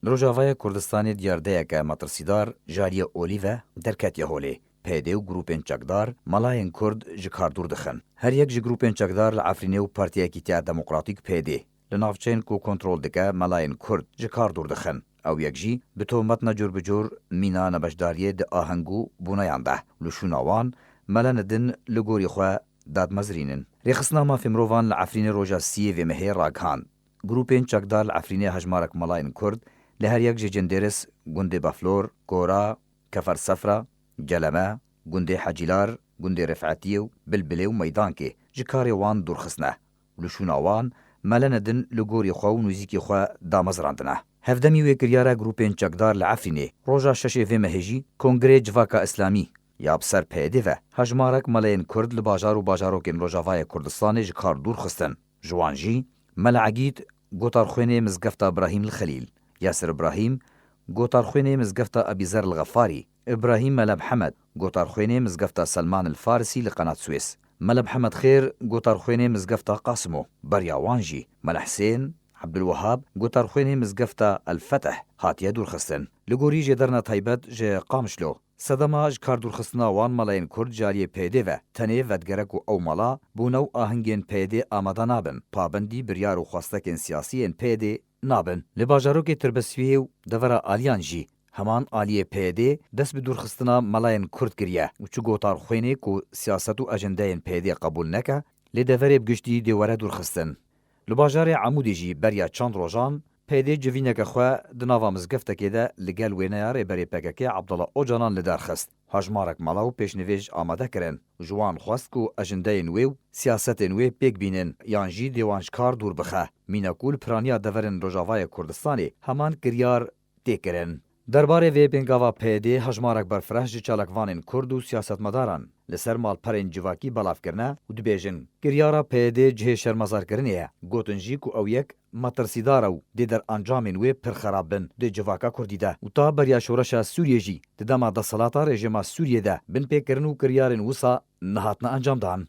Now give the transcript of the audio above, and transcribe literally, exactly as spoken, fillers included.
Li Rojavaya Kurdistanê diyardeyeke metirsîdar ji aliyê olî ve derketiye holê. P Y D û grûpên çekdar melayên Kurd ji kar dûr dixin. Her yek ji grûpên çekdar li Efrînê û Partiya Yekîtiya Demokratîk P Y D li navçeyên ku kontrol dike melayên Kurd ji kar dûr dixin. Ew yek jî bi tohmetna cûr bi cûr mîna nebeşdariyê di aheng û bûneyan de. Li şûna wan melen din li gorî xwe dadmezirînin. Rêxistina Mafê Mirovan li Efrînê roja siyê vê mehê ragihand. Grûpên çekdar li Efrînê hejmarek melayên Kurd li her yek ji Cindêris, gundê Baflor, Kora, Kefer Sefra, Celeme, gundê Hecîlar, gundê Refetiyê û Bilbilê û Meydankê ji karê wan dûr xistine. Li şûna wan melen din li gorî xwe û nûzîkî xwe damezrandine. Hevdemî wê kiryara grûpên çekdar li Efrînê roja şeşê vê mehê jî Kongrê Civaka Îslamî ya bi ser P Y D ve hejmarek meleyên Kurd li bajar û bajarokên Rojavayê Kurdistanê ji kar dûr xistin. Ji wan jî Mele Egîd, gotarxwênê Mizgefta Birahîm li Xelîl, Yasir Birahîm, gotarxwênê Mizgefta Ebîzer li Xefarî, Îbrahîm Mele Mihemed, gotarxwênê Mizgefta Selman li Farisî li Qenat Swês, Mele Mihemed Xêr, gotarxwênê Mizgefta Qasimo, beriya wan jî Mele Hisên Ebdulwehab, gotarxwênê Mizgefta El Feteh hatiye dûrxistin. Li gorî jêderna taybet ji Qamişlo, sedema ji kardûrxistina wan melayên Kurd ji aliyê P Y D ve tenê vedigerek û ew mela bûne û ahengên P Y D amade nabin, pabendî biryar û xwestekên siyasî yên P Y D nabin. Li bajarokê Tirbeswiyê û devera Aliyan jî heman aliyê P Y D dest bi dûrxistina melayên Kurd kiriye û çi gotarxwênê ku siyaset û ajendeyên P Y D qebûl neke, lê deverê bi giştî dê were dûrxistin. Li bajarê Amûdê jî beriya çend rojan P Y D civîneke xwe di nava mizgeftekê de li gel wêneya rêberê P K K Abdullah Ocalan li dar xist. Hejmarek mela û pêşnivêj amade kirin. Ji wan xwest ku ajendeyên wê û siyasetên wê pêk bînin yan jî dê wan ji kar dûr bixe. Mîna ku li piraniya deverên Rojavayê Kurdistanê heman kiryar tê kirin. Derbarê vê pêngava P Y D hejmarek berfireh ji çalakvanên Kurd û siyasetmedaran li ser malperên civakî belav kirine û dibêjin, kiryara P Y D cihê şermezarkirinê ye. Gotin jî ku ew yek metirsîdar e û dê derencamên wê pir xerab bin di civaka Kurdî de û ta beriya şoreşa Sûriyê jî di dema desthilata rejîma Sûriyê de binpêkirin û kiryarên wisa nehatine encamdan.